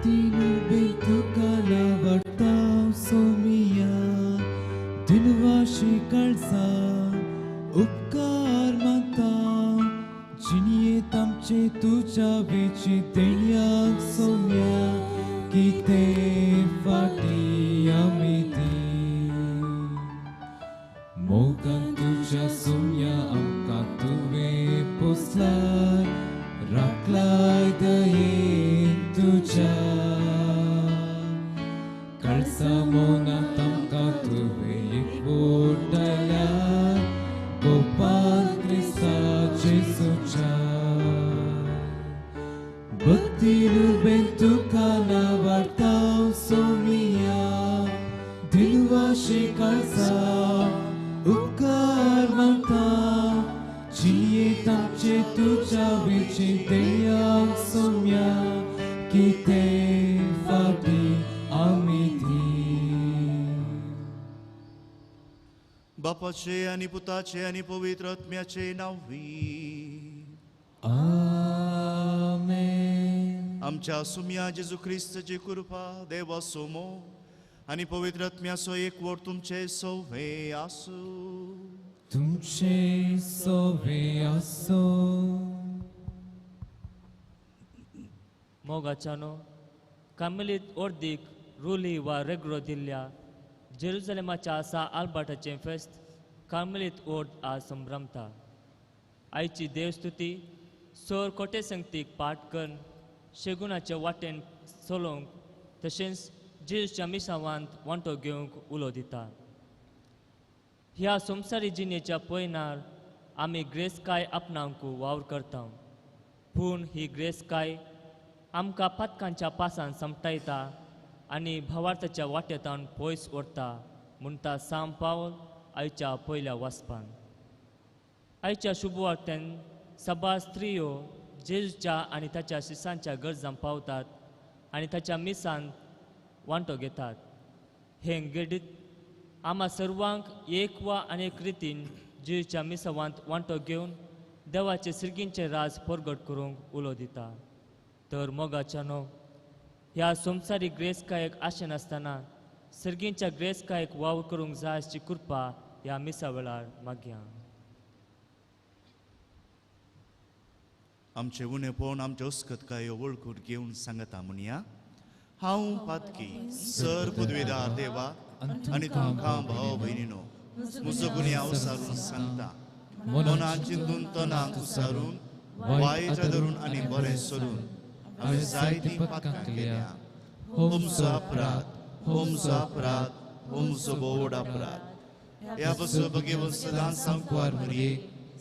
भक्तीन तुका लावडटा सोमिया दिनवाशी काळजा उपकार मानता जिणयेंत आमचे तुज्या वेची देण्याक सोम्या कितें फाटी आमी दी मोगान तुज्या सोम्या आमकां तुवें पोसलाय राखलाय दयेन तुज्या काळजा मनांत आमकां तुवें एकवटायल्या गोपाल क्रिस्ता जेजूच्या भक्तीन उर्बेन तुका नावाडटा सोमिया दिनवाशी काळजा उपकार मानता जियेंत आमचे तुज्या वेची देयाक सोम्या कितें फाटी आमी दी. बापाचे आनी पुताचे आनी पवित्र आत्म्याचे नांवी आमेन. आमच्या सुम्या जेजू क्रिस्ताची कृपा देवाचो मोग आनी पवित्र आत्म्याचो एकवट तुमचे सवे आसूं. तुमचे सवे आसूं. मोगाच्यानो कार्मेलीत अर्दीक रुली वा रेग्रो दिल्ल्या जेरुजलेमाच्या आसा आल्बर्टाचें फेस्त कार्मेलीत ओर्द आज संभ्रमता. आयची देवस्तुती सोर कोटे संगतीक पाठ करून शेगुणाचे वाटेन चलोवंक तशेंच जेजूच्या मिसावांत वांटो घेवंक उलो दिता. ह्या संवसारी जिणेच्या पयनार आमी ग्रेसकाय आपणांक वावर करता, पूण ही ग्रेसकाय आमकां पातकांच्या पासान समटायता आनी भावार्थाच्या वाटेंतावन पयस व्हरता म्हणटा साम पावल आयच्या पयल्या वाचपान. आयच्या शुभवार्तेन सबार स्त्रियो जेजूच्या आनी ताच्या शिसांच्या गरजांक पावतात आनी ताच्या मिसान वांटो घेतात. हें घडीत आमा सर्वांक एक वा अनेक रितीन जेजूच्या मिसावांत वांटो घेवन देवाचे सिर्गींचे राज परगट करूंक उलो दिता. तर मोगाच्यानो ह्या संवसारीक ग्रेसकायेक आशे नासतना सर्गींच्या ग्रेसकायेक वावर करूंक जाय अशी कृपा ह्या मिसा वेळार मागया. आमचे उणेपण आमचे अस्कतकायो वळखून घेवन सांगता म्हणया. हांव पातकी सर पदवेदार देवा आनी तुमकां भाव भयणीनो म्हजो गुन्यांव सारून सांगता. मनान चिंतून तनाक उसारून वायट धरून आनी बरें सोडून हांवें जायतीं पातकां केल्या. हो म्हजो अपराध, हो म्हजो अपराध, हो म्हजो भोव अपराध. ह्या पासून भगेवन सदांच सांकवार मरये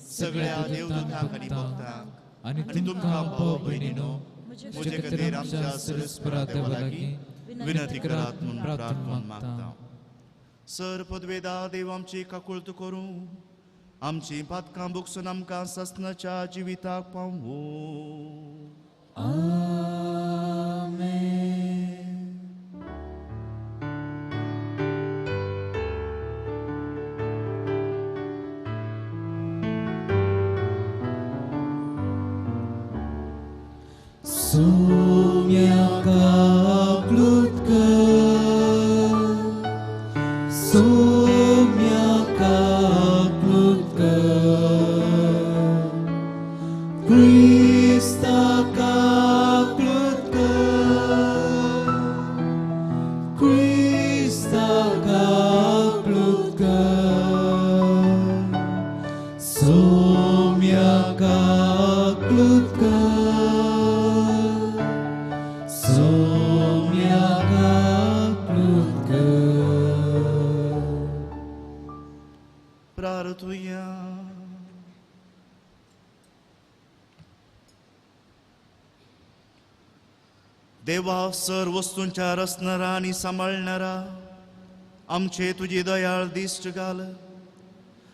सगळ्या देवदूतांक आनी भक्तांक आनी तुमकां भाव भयणीनो म्हजे खातीर आमच्या सरस्परा देवा लागीं विनंती करात म्हूण प्रार्थना मागता. सर पदवेदा देव आमची काकुळत करूं आमची पातकां भोगसून आमकां सासणाच्या जिविताक पावूं. आमेन. सोम्या काकलूत कर, सोम्या काकलूत कर, क्रिस्ता काकलूत कर, क्रिस्ता काकलूत कर, सोम्या काकलूत कर, सोम्या काकलूत कर. प्रार्थुया. देवा सर वस्तूंच्या रचणारा आनी सांबाळणारा आमचे तुजी दयाळ दिश्ट घाल.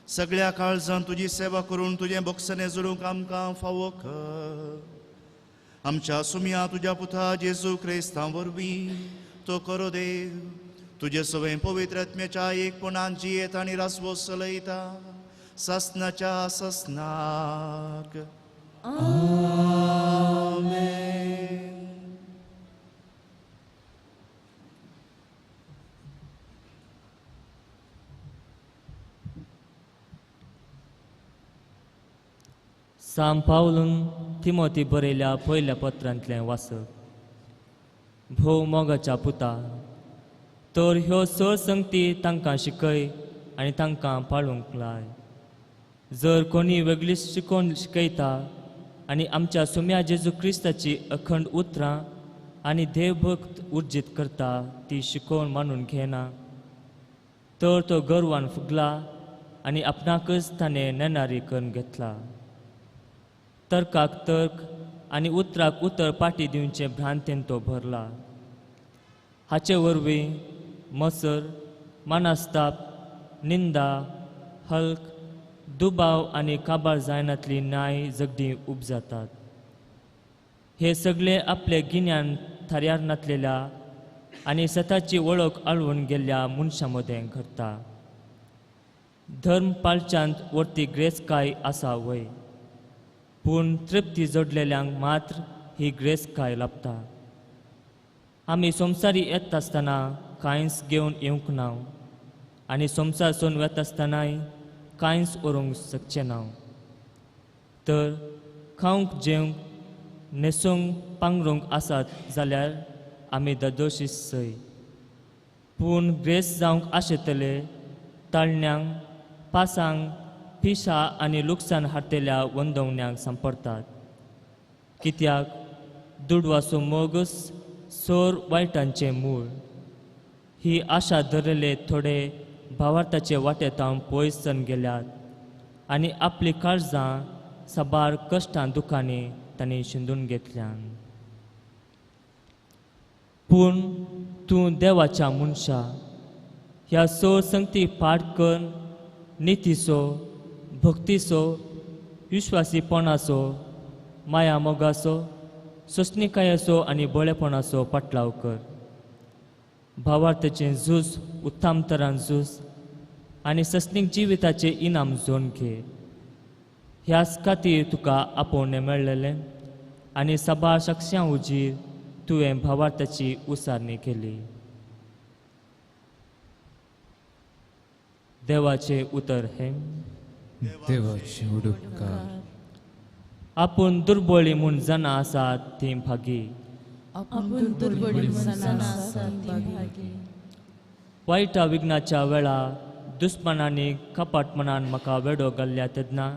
सगळ्या काळजान तुजी सेवा करून तुजें भोगसणें जोडूंक आमकां फावो कर. आमच्या सुमया तुज्या पुता जेजू क्रिस्ता वरवीं तो करो देव तुजे सवय पवित्र आत्म्याच्या एकपणान जियेत आनी रासवो चलयता सासणाच्या सासणाक. आमेन. सांत पावलून तिमोती बरयल्या पयल्या पत्रांतलें वाचप. भोव मोगाच्या पुता, तर ह्यो स संगती तांकां शिकय आनी तांकां पाळूंक लाय. जर कोणी वेगळी शिकोवन शिकयता आनी आमच्या सुम्या जेजू क्रिस्ताची अखंड उतरां आनी देवभक्त उर्जीत करता ती शिकोवन मानून घेना, तर तो गर्वान फुगला आनी आपणाकच ताणें नेणारी करून घेतला. तर्काक तर्क आनी उतराक उतर पाटी दिवचे भ्रांतीन तो भरला. हाचे वरवीं मसर, मानस्ताप, निंदा, हल्क, दुबाव आनी काबार जायनातली न्याय झगडीं उपजातात. हे सगळे आपले गिन्यान थाऱ्यार नातलेल्या आनी सताची वळख आळवून गेल्ल्या मनशां मदें घडटा. धर्म पाळच्यांत वर्ती ग्रेसकाय आसा वय, पूण तृप्ती जोडलेल्यांक मात्र ही ग्रेसकाय लाभता. आमी संवसारी येता आसतना कांयच घेवन येवंक ना आनी संवसार सोन वेता आसतनाय कांयच व्हरूंक शकचें ना. तर खावंक जेवंक न्हेसूंक पांगरूंक आसात जाल्यार आमी ददोशी सय, पूण ग्रेस जावंक आशेतले ताळण्यांक, पासांक, पिशा आनी लुकसाण हाडटल्या वंदवण्यांक सांपडटात. कित्याक दुडवाचो मोगच सोर वायटांचें मूळ. ही आशा धरलेले थोडे भावार्थाचे वाटेतावन पयस जावन गेल्यात आनी आपली काळजां साबार कश्टां दुखांनी तांणी शिंदून घेतल्यान. पूण तूं देवाच्या मनशा, ह्या स संगती पाठ करून नितीचो, भक्तीचो, विश्वासीपणाचो, माया मोगाचो, सोंसणीकायेचो आनी बळेपणाचो पाटलाव कर. भावार्थाचें झूज उत्तम तरान झूज आनी सस्नीक जिविताचें इनाम जोडून घे. ह्याच खातीर तुका आपोवणें मेळ्ळेलें आनी साबार शक्षां उजीर तुवें भावार्थाची उसारणी केली. देवाचें उतर हें. देवाचे उपकार. आपूण दुर्बळी म्हूण जाणा आसात ती भागी. आपूण दुर्बळी म्हूण जाणा आसात ती भागी. वायटा विघ्नाच्या वेळा दुस्मानांनी कपाटपणान म्हाका वेडो घाल्ल्या तेन्ना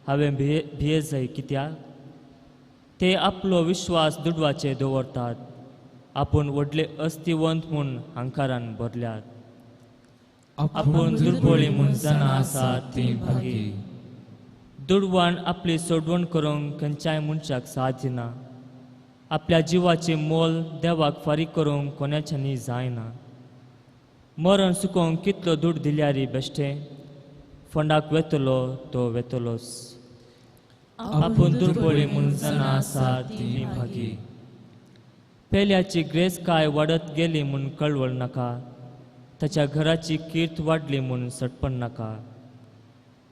हांवें भिये जाय. कित्याक ते आपलो विश्वास दुडवाचे दवरतात, आपूण व्हडले अस्तिवंत म्हूण हंकारान भरल्यात. आपूण दुर्बळी म्हूण जाणा आसात ती भागी. दुडवान आपली सोडवण करूंक खंयच्याय मनशाक साथ दिना. आपल्या जिवाचें मोल देवाक फारीक करूंक कोणाच्यांनी जायना. मरण सुकोवंक कितलो दुड दिल्यारी बेश्टें, फोंडाक वेतलो तो वेतलोच. आपूण दुर्बळी म्हूण जाणा आसा ती भागी. पेल्याची ग्रेस काय वाडत गेली म्हूण कळवळ नाका, ताच्या घराची कीर्त वाडली म्हूण सटपण नाका.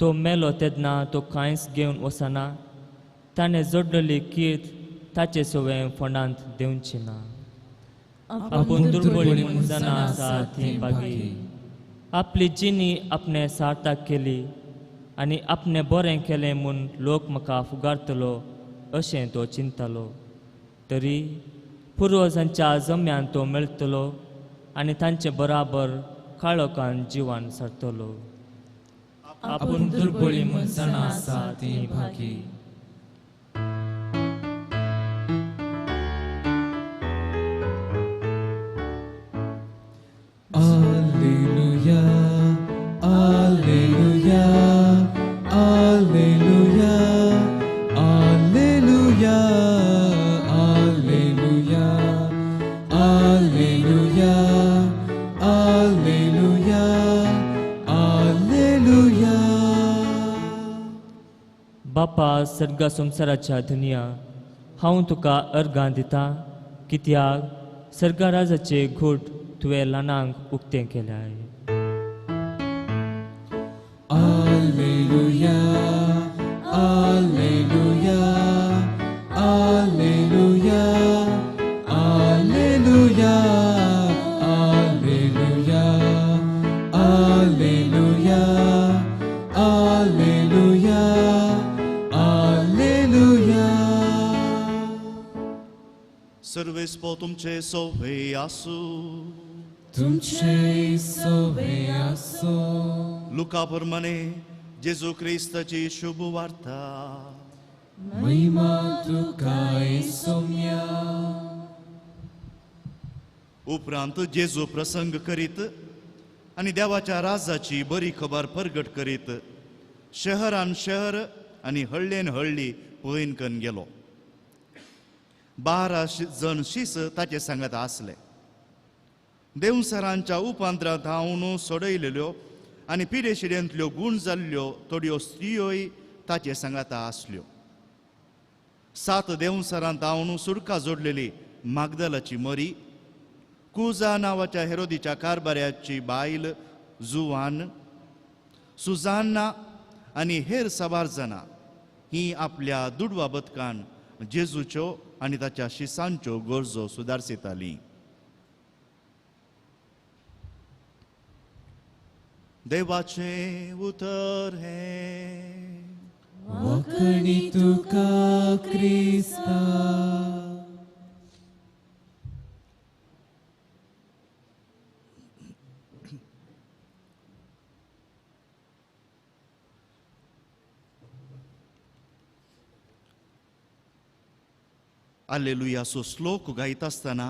तो मेलो तेन्ना तो कांयच घेवन वचना, ताणें जोडलेली कीर्त ताचे सवें फोंडांत देंवची ना. आपूण दुर्बळी म्हूण जाणा आसा ती भागी. आपली जिणी आपणें सार्थक केली आनी आपणें बरें केलें म्हूण लोक म्हाका फुगारतलो अशें तो चिंततालो. तरी पुर्वजांच्या जम्यान तो मेळटलो आनी तांचे बराबर काळोखान जिवान सरतलो. आपूण दुर्बळी म्हूण जाणा आसा ती भागी. Alleluia, Alleluia, Alleluia, Alleluia, Alleluia, Alleluia, Alleluia, Alleluia. बापा सर्गा संवसाराच्या धनया, हांव तुका अर्गां दिता कित्याक सर्गा राजाचे घोट तुवें ल्हानांक उक्तें केल्याय. Alleluia, Alleluia, Alleluia, Alleluia, Alleluia, Alleluia, Alleluia, Alleluia. सर्वेस्पो तुमचे सोवे आसू. तुमचे सोवे आसो. लुका प्रमाणे जेजू क्रिस्ताची शुभ वार्ता. महिमा तुका सोम्या. उपरांत जेजू प्रसंग करीत आनी देवाच्या राजाची बरी खबर परगट करीत शहरान शहर आनी हळ्ळेन हळ्ळी पळयन कन गेलो. 12 जण शीस ताचे सांगात आसले. देवसरांच्या उपांतरांत धांवन सोडयलेल्यो आनी पिडेशिडेंतल्यो गूण जाल्ल्यो थोड्यो स्त्रियोय ताचे सांगाता आसल्यो. 7 देवसरांत धांवन सुडका जोडलेली मागदलाची मरी, कुजा नांवाच्या हेरोदीच्या कारभाऱ्याची बायल जुवान, सुजान्ना आनी हेर साबार जाणां ही आपल्या दुडवा बदकान जेजूच्यो आनी ताच्या शिसांच्यो गरजो सुदारसितालीं. देवाचें उतर हें. वाखणी तुका क्रिस्ता. आलेलुयाचो श्लोक गायता आसतना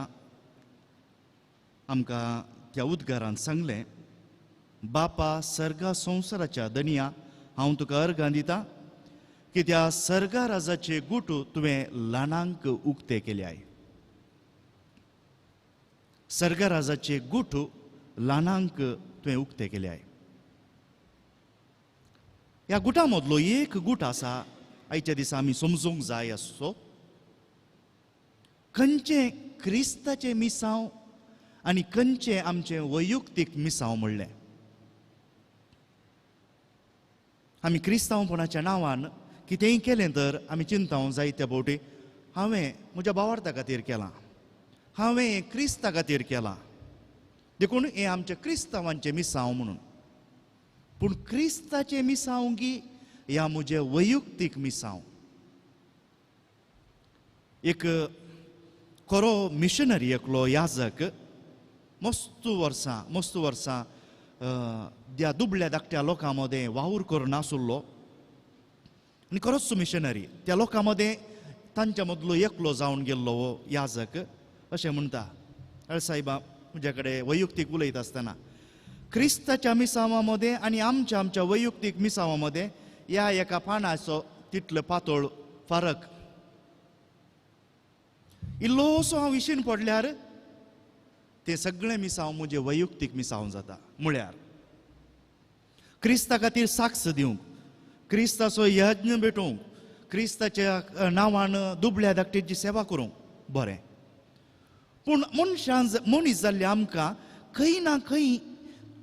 आमकां त्या उद्गारान सांगलें, बापा सर्गा संवसाराच्या दनिया हांव तुका अर्गां दिता की त्या सर्गा राजाचे गुट तुवें ल्हानांक उक्ते केल्याय. सर्गा राजाचे गुट ल्हानांक तुवें उक्ते केल्याय. ह्या गुटां मदलो एक गुट आसा आयच्या दिसा आमी समजूंक जाय आसचो. खंयचें क्रिस्ताचें मिसांव आनी खंयचें आमचें वैयक्तीक मिसांव म्हणलें. आमी क्रिस्तांवपणाच्या नांवान कितेंय केलें तर आमी चिंतावंक जाय त्या फावटी हांवें म्हज्या भावार्था खातीर केलां, हांवें हें क्रिस्ता खातीर केलां, देखून हें आमचें क्रिस्तांवांचें मिसांव म्हणून. पूण क्रिस्ताचें मिसांव गी ह्या म्हजें वैयक्तीक मिसांव. एक खरो मिशनरी एकलो याजक मस्त वर्सां त्या दुबळ्या धाकट्या लोकां मदें वावर करून आसलो आनी खरोच मिशनरी त्या लोकां मदें तांच्या मदलो एकलो जावन गेल्लो हो याजक. अशें म्हणटा, अरे सायबा म्हज्या कडेन वैयक्तीक उलयता आसतना क्रिस्ताच्या मिसांवा मदें आनी आमच्या आमच्या वैयक्तीक मिसांवा मदें ह्या एका पानाचो तितलो पातळ फरक. इल्लोसो हांव विशीन पडल्यार तें सगळें मिसांव म्हजें वैयक्तीक मिसांव जाता. म्हळ्यार क्रिस्ता खातीर साक्ष दिवंक, क्रिस्ताचो यज्ञ भेटोवंक, क्रिस्ताच्या नांवान दुबळ्या धाकटेची सेवा करूंक बरें. पूण मनशान मनीस जाल्ले आमकां खंय ना खंय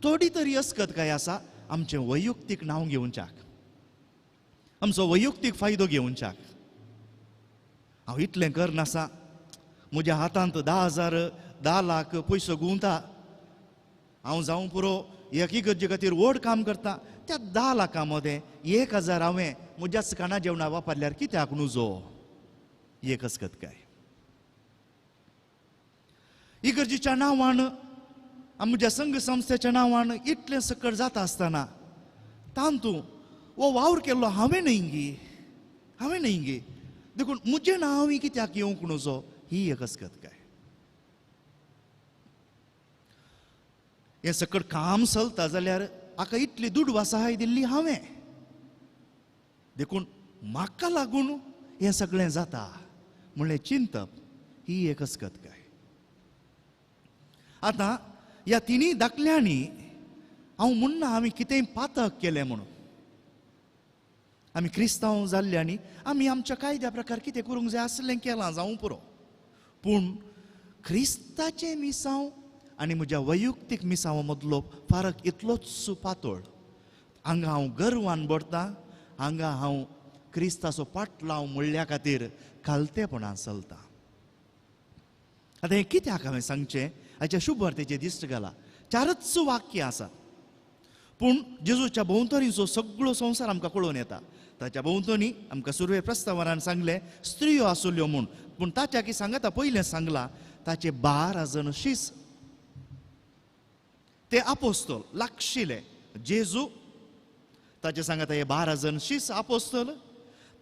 थोडी तरी अस्कत काय आसा आमचें वैयक्तीक नांव घेवच्याक, आमचो वैयक्तीक फायदो घेवच्याक. हांव इतलें करनासा, म्हज्या हातांत 10,000 10 लाख पयसो गुंवता, हांव जावं पुरो एक इगर्जे खातीर व्हड काम करता, त्या 10 लाखां मदें 1,000 हांवें म्हज्याच खाणा जेवणा वापरल्यार कित्याक नुजो? एक अस्कत काय. इगर्जेच्या नांवान म्हज्या संघ संस्थेच्या नांवान इतलें सकट जाता आसतना तातूंत हो वावर केल्लो हांवें न्हय गी, हांवें न्हय गी, देखून म्हजें नांव कित्याक येवंक नुजो? ही एक अस्कत काय. हें सकट काम चलता जाल्यार हाका इतली दुडवा सहाय दिल्ली हांवें, देखून म्हाका लागून हें सगळें जाता म्हणलें चिंतप ही एक अस्कत काय. आतां ह्या तिनूय दाखल्यांनी हांव म्हणना आमी कितेंय पातक केलें म्हणून. आमी क्रिस्तांव जाल्ल्यांनी आमी आमच्या कायद्या प्रकार कितें करूंक जाय आसलें केलां जावं पुरो. पूण क्रिस्ताचें मिसांव आनी म्हज्या वैयक्तीक मिसांवा मदलो फरक इतलोच पातळ. हांगा हांव गर्वान भरतां, हांगा हांव क्रिस्ताचो पाटलाव म्हणल्या खातीर खालतेपणान चलता. आतां हें कित्याक हांवें सांगचें? हाच्या शुभवार्तेचें दिश्ट घाला. 4च वाक्य आसात, पूण जेजूच्या भोंवतणीचो सगळो संवसार आमकां कळोवन येता. ताच्या भोंवतणी आमकां सुरवे प्रस्तावनान सांगलें स्त्रियो आसल्यो म्हूण, पूण ताच्या की सांगता पयलें सांगलां ताचे 12 जण शीस ते आपोस्तोल लागशिले जेजू ताचे सांगता हे 12 जण शीस आपोस्तोल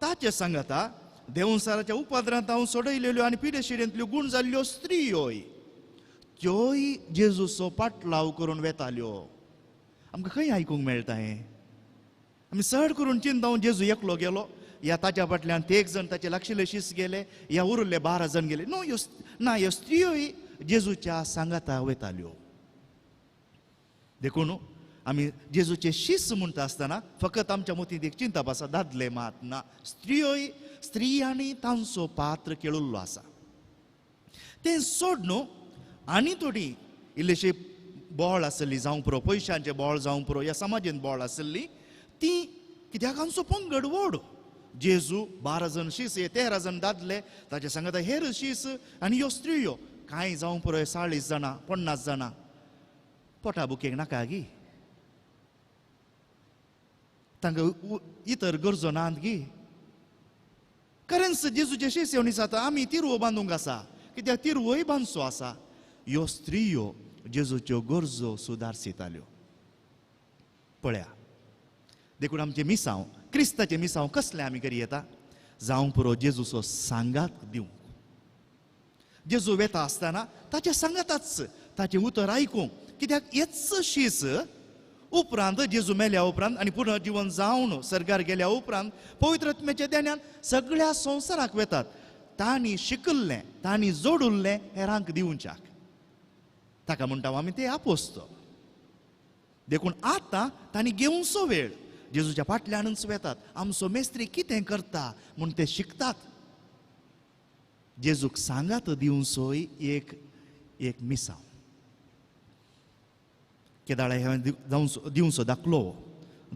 ताचे सांगता देवसाराच्या उपद्रांत हांव सोडयलेल्यो आनी पिडेशिरेंतल्यो गूण जाल्ल्यो स्त्रियोय त्योय जेजूचो पाटलाव करून वेताल्यो. आमकां खंय आयकूंक मेळटा हें? आमी चड करून चिंता जेजू एकलो गेलो या ताच्या फाटल्यान ते एक जण ताचे लागशिल्ले शीस गेले या उरिल्ले 12 जण गेले. न्हू ह्यो ना ह्यो स्त्रियोय जेजूच्या सांगाता वेताल्यो. देखून आमी जेजूचे शीस म्हणटा आसतना फकत आमच्या मतींत एक चिंतप आसा दादले मात ना, स्त्रियोय स्त्रियांनी तांचो पात्र खेळिल्लो आसा. तें सोड न्हू आनी थोडी इल्लेशी बोळ आसली जावं पुरो, पयशांचें बोळ जावं पुरो, ह्या समाजेन बोळ आसली ती कित्याक आमचो पंगड व्हड. जेजू 12 जण शीस हे 13 जण दादले ताचे सांगता हेर शीस आनी ह्यो स्त्रियो कांय जावं पुरो 40 जाणां 50 जाणां पोटा बुकेक नाका गी, तांकां इतर गरजो नात गी. खरेंच जेजूचे शीस येवन दिसता आमी तिरवो बांदूंक आसा कित्याक तिरवोय बांदचो आसा. ह्यो स्त्रियो जेजूच्यो गरजो सुदारसिताल्यो. पळया देखून आमचें मिसांव क्रिस्ताचें मिसांव कसलें आमी करी येता जावं पुरो जेजूचो सांगात दिवंक. जेजू वेता आसतना ताच्या सांगाताच ताचें उतर आयकूंक कित्याक हेच शीस उपरांत जेजू मेल्या उपरांत आनी पुनर्जीवन जावन सर्गार गेल्या उपरांत पवित्र आत्म्याच्या देण्यान सगळ्या संवसाराक वेतात. तांणी शिकल्लें तांणी जोडुल्लें हेरांक दिवच्याक ताका म्हणटा आमी ते आपोस्तोल. देखून आतां तांणी घेवचो वेळ जेजूच्या फाटल्यानूच वेतात. आमचो मेस्त्री कितें करता म्हूण ते शिकतात. जेजूक सांगात दिवचोय एक एक मिसांव. केदाळा हांवें दिवचो दाखलो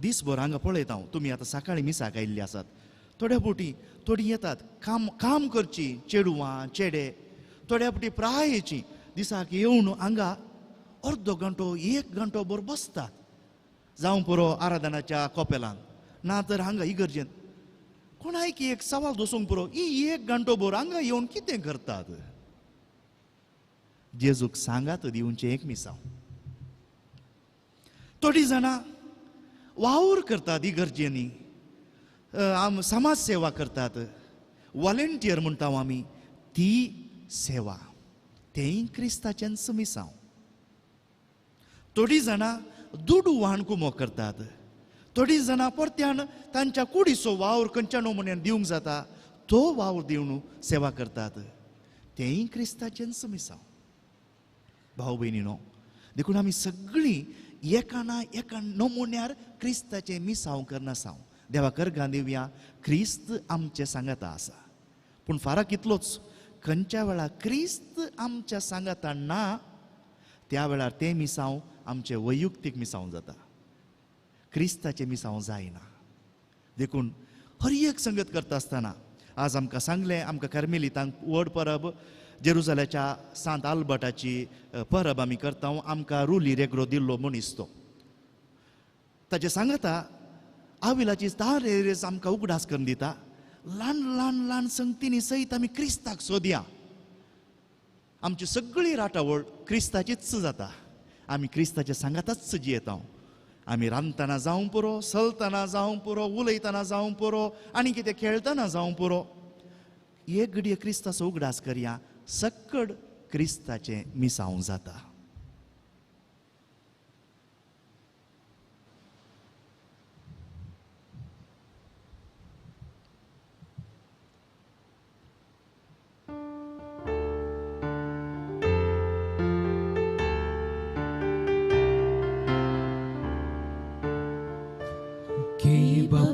दीसभर हांगा पळयता हांव. तुमी आतां सकाळीं मिसाक आयिल्ली आसात, थोड्या फावटी थोडीं येतात काम काम करची चेडवां चेडे, थोड्या फावटी प्रायेची दिसाक येवन हांगा अर्दो घंटो 1 घंटो भर बसतात जावं पुरो आराधनाच्या कोपेलान ना तर हांगा इगर्जेन. कोणायक एक सवाल दसूंक पुरो ही 1 घंटो भर हांगा येवन कितें करतात? जेजूक सांगात दिवचें एक मिसांव. थोडीं जाणां वावर करतात इगर्जेंनी, समाज सेवा करतात, वॉलेंटियर म्हणटा आमी, ती सेवा तेंय क्रिस्ताचेंच मिसांव. थोडीं जाणां दुडू वाण कुमो करतात, थोडीं जाणां परत्यान तांच्या कुडीचो वावर खंयच्या नमुन्यान दिवंक जाता तो वावर दिवन सेवा करतात, तेंय क्रिस्ताचेंच मिसांव. भाव भयणीनो देखून आमी सगळीं एका ना एका नमुन्यार क्रिस्ताचें मिसांव करनासांव. देवा करगां दिवया क्रिस्त आमचें सांगाता आसा. पूण फारक इतलोच, खंयच्या वेळार क्रिस्त आमच्या सांगाता ना त्या वेळार तें मिसांव आमचें वैयक्तीक मिसांव जाता, क्रिस्ताचें मिसांव जायना. देखून हर एक संगत करता आसतना आज आमकां सांगलें आमकां कार्मेलितांक व्हड परब जेरुजाल्याच्या सांत आल्बर्टाची परब आमी करता. आमकां रुली रेग्रो दिल्लो मनीस तो ताचे सांगता आविलाची तारेज आमकां उगडास करून दिता. ल्हान ल्हान ल्हान संगतींनी सयत आमी क्रिस्ताक सोदया. आमची सगळी राटावळ क्रिस्ताचीच जाता. आमी क्रिस्ताच्या सांगाताच जियेता. आमी रांदतना जावं पुरो, चलतना जावं पुरो, उलयतना जावं पुरो, आनी कितें खेळटना जावं पुरो, एक घडये क्रिस्ताचो उगडास करया, सक्कड क्रिस्ताचें मिसांव जाता. Give up.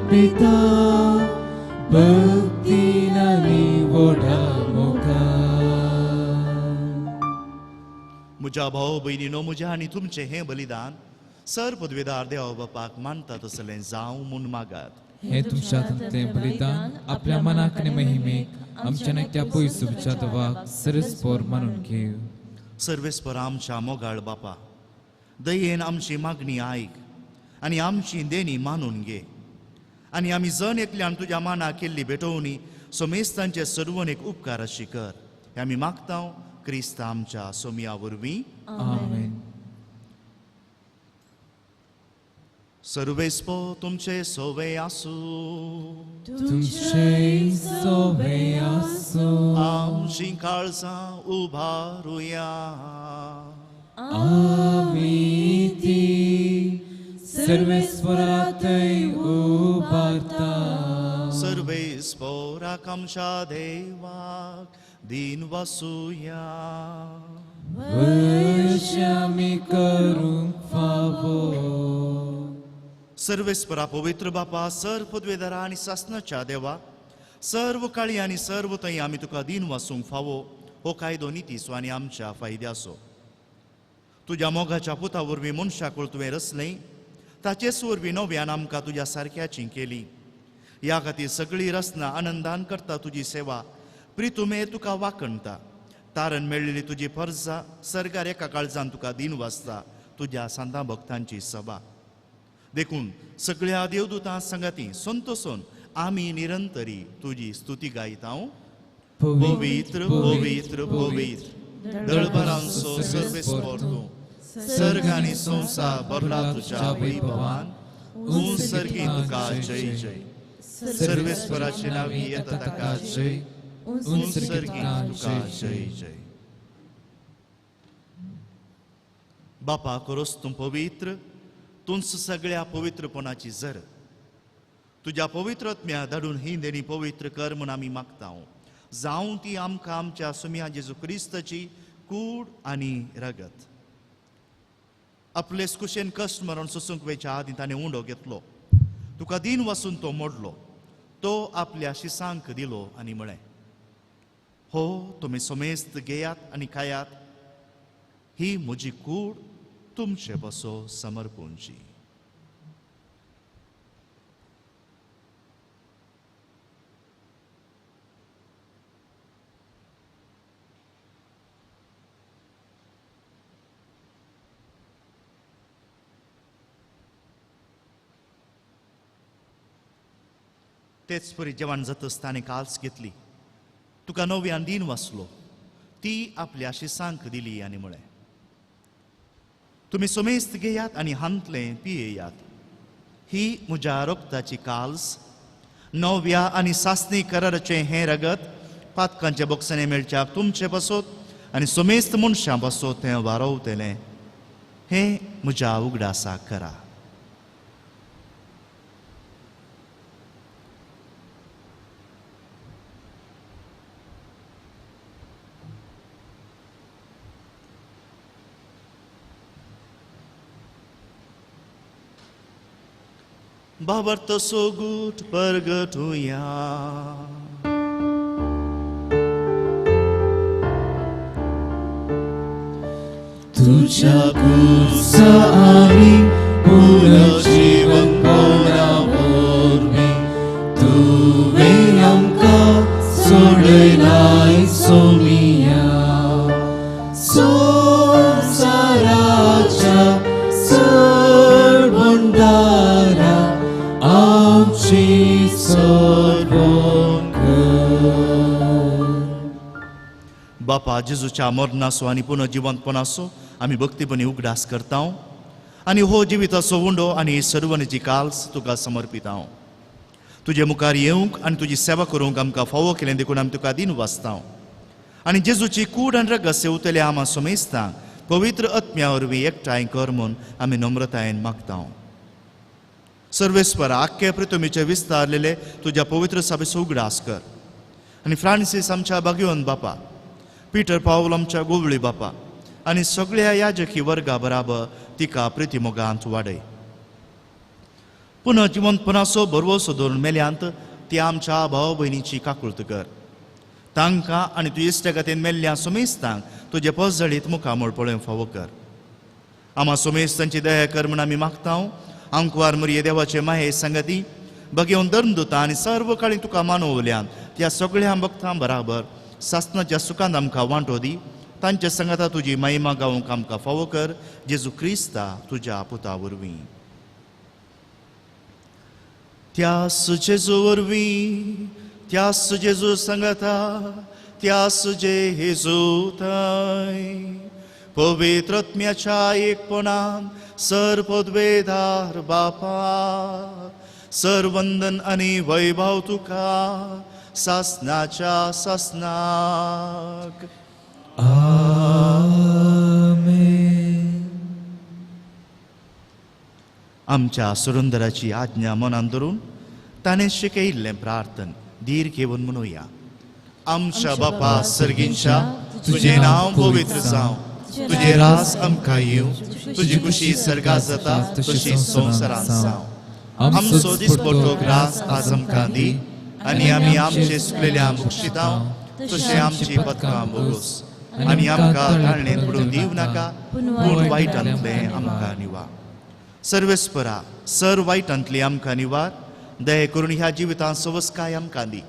अर्पिता भक्तीन आनी व्हडा मोगान. म्हज्या भाव भयणीनो, म्हज्या आनी तुमचें हें बलिदान सर पदवेदार देवा बापाक मानता तसलें जावं म्हूण मागात. हें तुमच्या हातांतलें बलिदान आपल्या मनाक आनी महिमेक आमच्या त्या पयसुच्या देवाक सरस्पोर मानून घेव. सर्वेस्पर आमच्या मोगाळ बापा, दयेन आमची मागणी आयक आनी आमची देणी मानून घे आनी आमी जण एकल्यान तुज्या मानाक केल्ली भेटवणी सोमेस्तांचे सर्वनेक उपकार अशी कर. हें आमी मागता क्रिस्त आमच्या सोमया वरवीं. आमेन. सर्वेस्पो तुमचे सोवे आसूं. तुमचे सोवे आसूं. आमची काळजां उबारुया. आमी ती सर्वेस्परातय उबारता. सर्वेस्पराक आमच्या देवाक दिन वसुया. वर्षामी करूंक फावो. सर्वेस्परा पवित्र बापा, सर्व पदवेदारा आनी सासनाच्या देवा, सर्व काळी आनी सर्व थंय आमी तुका दिन वासूंक फावो हो कायदो नितीचो आनी आमच्या फायद्याचो. तुज्या मोगाच्या पुता वरवीं मनशाकूळ तुवें रचलें, ताचेच वरवीं नव्यान आमकां तुज्या सारक्याची केली. ह्या खातीर सगळी रचना आनंदान करता तुजी सेवा, प्रितुमे तुका वाखणता. तारण मेळिल्ली तुजी फर्जा सरकार एका काळजान तुका दिन वाचता, तुज्या सांता भक्तांची सभा. देखून सगळ्या देवदूतां संगाती संतोषून आमी निरंतरी तुजी स्तुती गायता. पवित्र पवित्र पवित्र दळभरांचो सर्वेस्पर तूं, सर्ग आनी संवसार भरला तुज्या वैभवान. उंच सर्गी तुका जय जय. सर्वेस्पराचे नांवी येता ताका जय. उंच सर्गी तुका जय जय. बापा खरोच तूं पवित्र, तूंच सगळ्या पवित्रपणाची जर. तुज्या पवित्र आत्म्या धाडून ही देणी पवित्र कर म्हूण आमी मागता. जावं ती आमकां आमच्या सुम्या जेजू क्रिस्ताची कूड आनी रगत. आपले कुशेन कश्ट मरण सोसूंक वेच्या आदीं ताणें उंडो घेतलो, तुका दिन वसून तो मोडलो, तो आपल्या शिसांक दिलो आनी म्हळें, हो तुमी समेस्त घेयात आनी खायात, ही म्हजी कूड तुमचे बसो समर्पूंची. तेच परी जेवण जातच ताणें काल्स घेतली, तुका नव्यान दिन वाचलो, ती आपल्या शिसांक दिली आनी म्हळें, तुमी समेस्त घेयात आनी हांतलें पियेयात, ही म्हज्या रक्ताची काल्स, नव्या आनी सासणी कराराचें हें रगत पातकांच्या बोक्सांनी मेळच्याक तुमचे पासत आनी समेस्त मनशां पासत तें वारोवतलें. हें म्हज्या उगडासाक करा. बाबर्त सोगूट परगटुया. तुझ्या कुर्सा आनी पुनर्जीवन कोणा वरवीं तुवें आमकां सोडयलाय सोमिया. संवसाराच्या चड भंडारा आमची सर्वण कर. बापा जेजूच्या मरणाचो आनी पुनर्जिवंतपणाचो आमी भक्तीपणी उगडास करता आनी हो जिविताचो उंडो आनी सर्वणीची काल्स तुका समर्पिता. तुजे मुखार येवंक आनी तुजी सेवा करूंक आमकां फावो केलें देखून आमी तुका दिन वाचता आनी जेजूची कूड आनी रगत सेवतले आमा समेस्तांक पवित्र आत्म्या वरवीं एकठांय कर म्हूण आमी नम्रतायेन मागता. सर्वेस्पर आख्खे पृथ्वीचे विस्तारलेले तुज्या पवित्र सभेचो उगडास कर आनी फ्रांसीस आमच्या भाग्यवंत बापा, पीटर पावल आमच्या गोवळी बापा आनी सगळ्या याजकी वर्गा बराबर तिका प्रितीमोगांत वाडय. पुनः जिवंतपणाचो भरवंसो धरून मेल्यांत ती आमच्या भाव भयणीची काकुळत कर. तांकां आनी तुजे इश्टागतीन मेल्ल्या सोमेस्तांक तुजे पसजळीत मुखामळ पळोवंक फावो कर. आमा सोमेस्तांची दया कर म्हूण आमी मागता. आंकवार मुरये देवाचे माये सांगती बगेवन धर्मदुता आनी सर्व काळी तुका मानवल्यान त्या सगळ्या भक्तां बराबर सासनाच्या सुखांत आमकां वांटो दी. तांच्या सांगाता तुजी महिमा गावंक आमकां फावो कर. जेजू क्रिस्ता तुज्या पुता वरवीं. त्यास जेजू वरवीं, त्यास जेजू सांगाता, त्यास जेजू थांय पवित्र आत्म्याच्या एकपणान सर पदवेदार बापा सर वंदन आनी वैभव तुका सासनाच्या सासनाक. आमेन. आमच्या सुरुंदराची आज्ञा मनान धरून ताणें शिकयिल्लें प्रार्थन धीर घेवन म्हणुया. आमच्या बापा सर्गींच्या, तुजें नांव पवित्र जावं, तुजें राज आमकां येवं, तुजी खुशी सर्गात जाता तशी संवसारांत जावं. आमचो दिसपट्टो ग्रास आज आमकां दी आनी आमी आमचे सुकलेल्या मुक्षितां तशें आमची पदकां बोगोस आनी आमकां ताळणेंत पडून दिवं नाका, पूण वायटांतलें आमकां निवार. सर्वेस्परा सर वायटांतली आमकां निवार. दया करून ह्या जिवितांत सवस्काय आमकां दी.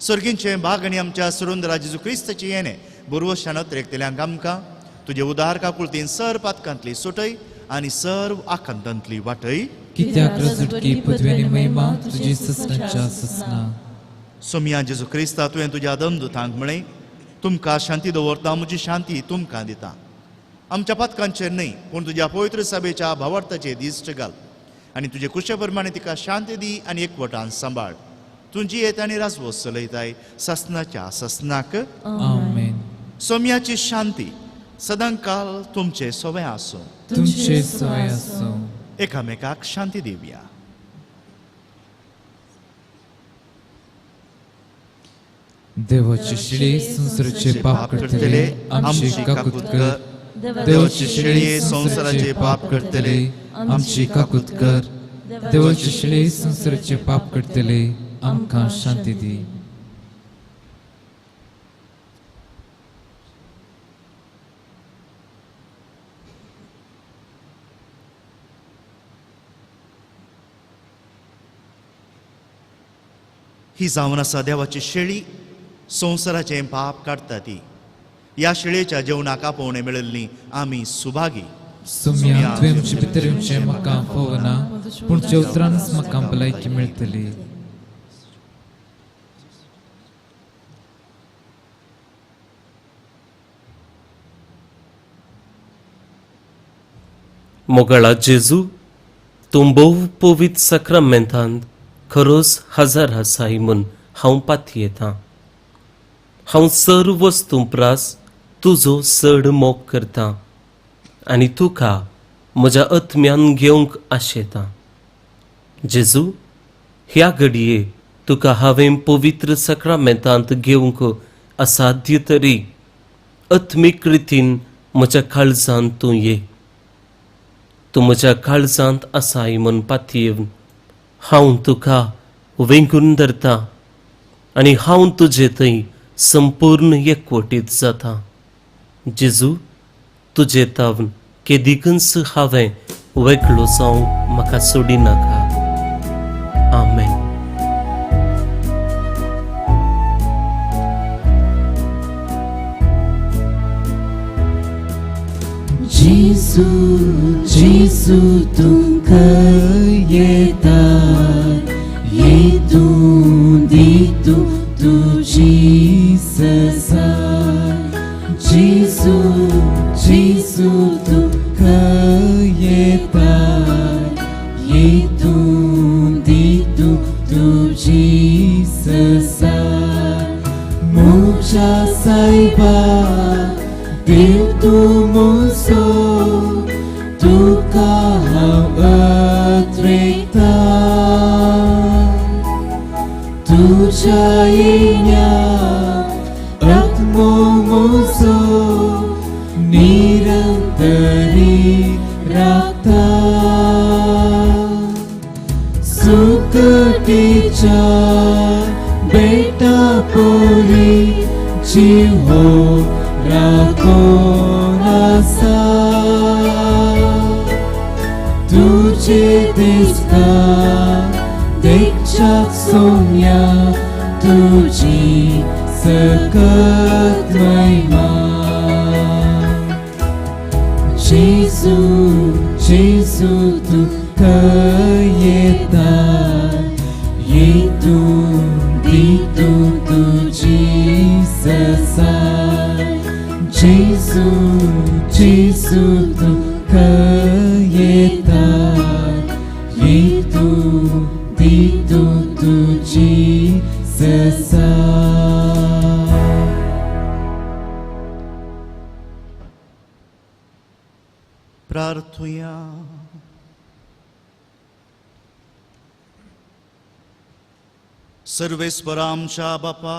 सर्गींचें भाग आनी आमच्या सुरुंदरा जेजू क्रिस्ताचें येणें बरवशान अत्रेकतल्यांक आमकां तुजे उदार काकुळतीन सर पातकांतली सुटय आनी सर्व आकांतांतली वाटय. कित्याक रजुटकी पदवी आनी महिमा तुजी ससनाच्या ससना. सोमया जेजू क्रिस्ता, तुवें तुज्या दमदुतांक म्हळें, तुमकां शांती दवरता, म्हजी शांती तुमकां दिता. आमच्या पातकांचेर न्हय पूण तुज्या पवित्र सभेच्या भावार्थाचेर दिश्ट घाल आनी तुजे कुशे प्रमाणे तिका शांती दी आनी एकवटान सांबाळ. तुजी येत आनी राजवस चलयताय सासनाच्या सासनाक. आमेन. सोम्याची शांती सदांकाल तुमचे सवे आसूं. तुमचे सवे आसूं. एकामेकाक शांती दिवया. देवाची शिळी संवसाराचे पाप करतले आमची काकूत कर. देवाची शिळी संवसाराचे पाप करतले आमची काकूत कर. देवाची शिळी संवसाराचे पाप करतले आमकां शांती दी. ही जावन आसा देवाची शेळी संवसाराचें पाप काडटा ती. ह्या शेळयेच्या जेवणाक आपोवणें मेळिल्ली आमी सुभागी. सोम्या, तुवें आमचे भितर येवचें म्हाका फावना, पूण तुज्या उतरानच म्हाका भलायकी मेळटली. मोगाळा जेजू, तूं भोव पवित्र साक्रामेंतांत खरोच हजार आसाय म्हूण हांव पातयेतां. हांव सर्व वस्तूं प्रास तुजो चड मोग करतां आनी तुका म्हज्या आत्म्यान घेवंक आशेतां. जेजू, ह्या घडये तुका हांवें पवित्र साक्रामेंतांत घेवंक असाध्य तरी आत्मीक रितीन म्हज्या काळजांत तूं ये. तूं म्हज्या काळजांत आसाय म्हूण पातयेवन हांव तुका वेंगून धरता आनी हांव तुजे थंय संपूर्ण एकवटीत जाता. जेजू, तुजे तावन केदिकूच हांवें वेगळो जावंक म्हाका सोडिनाका. आमेन. जेजू, जेजू तुमकां येता, येतूं दितूं तुजी सजाय. जेजू, जेजू तुमकां येता, येतूं दितूं तुजी सजाय. म्हज्या सायबा देव तूं म्हजो, तुका हांव अत्रेकतां. तुज्या येण्याक आत्मो म्हजो निरंतरी राखता. शांतीच्या बेटा परी जीव हो राखून आसा तुझे दिसता देखच्याक सोम्या तुझी सकत महिमा जेजू जेजू तूं खंय येता येतूं दितूं तुजी ससाय जेजू जेजू तूं खंय येता येतूं दितूं तुजी ससाय. प्रार्थुया. सर्वेस्परा आमच्या बापा,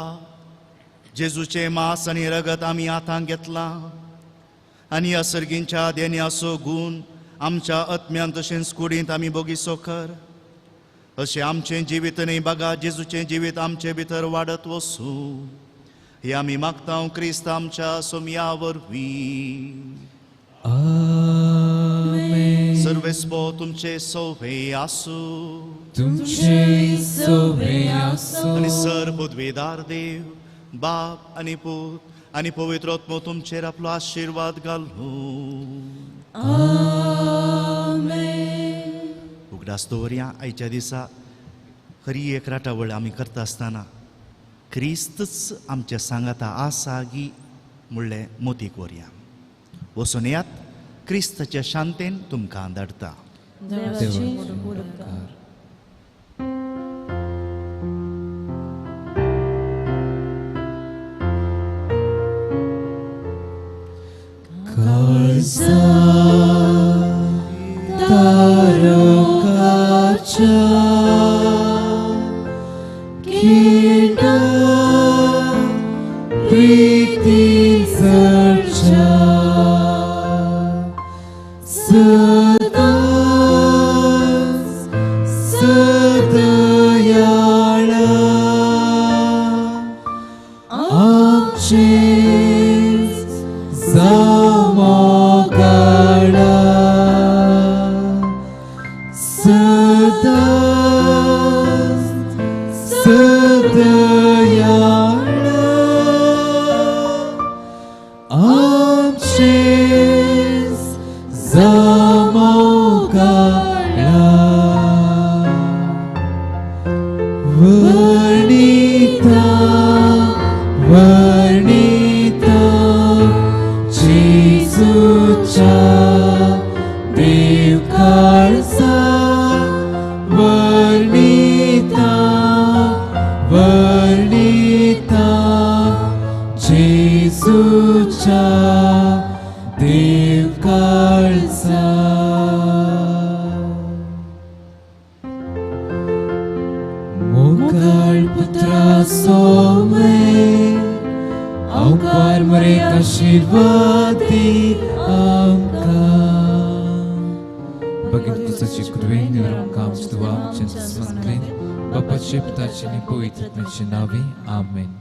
जेजूचें मांस आनी रगत आमी हातांत घेतलां आनी ह्या सर्गींच्या देण्याचो गूण आमच्या आत्म्यान तशेंच कुडींत आमी बोगीसो कर, अशें आमचें जिवीत न्हय बागा जेजूचें जिवीत आमचे भितर वाडत वसूं, हें आमी मागता क्रिस्त आमच्या सोमया वरवीं. आमेन. सर्वेस्पो तुमचे सोवे आसूं, तुमचे सोवे आसूं. आनी सर पदवेदार देव बाप आनी पूत आनी पवित्र आत्मो तुमचेर आपलो आशिर्वाद घालूं. आमेन. उगडास दवरया आयच्या दिसा खरी एक राटावळ आमी करता आसतना क्रिस्तच आमच्या सांगाता आसा गी म्हणलें मोतीक व्हरया. वचून येयात, क्रिस्ताच्या शांतेन तुमकां धाडटा. देवाचे उपकार. काळजा तारकाच्या किडा प्रीती जळच्या सदांच सदयाळा आमचेच जावं सदांच सदयाळा आमचेच जावं. वर्णिता वर्णिता जेजूच्या देव काळजा वर्णिता वर्णिता जेजूच्या देव काळजा. मोगाळ पुत्रा सोमे अवकार मरे आशीर्वादी आमकां. भगिनी तुझाची कृपे निवडून आमच्या दुवा आमच्या स्मरणेन बापाचे पिताचे आणि पवित्र आत्म्याचे नावे. आमेन.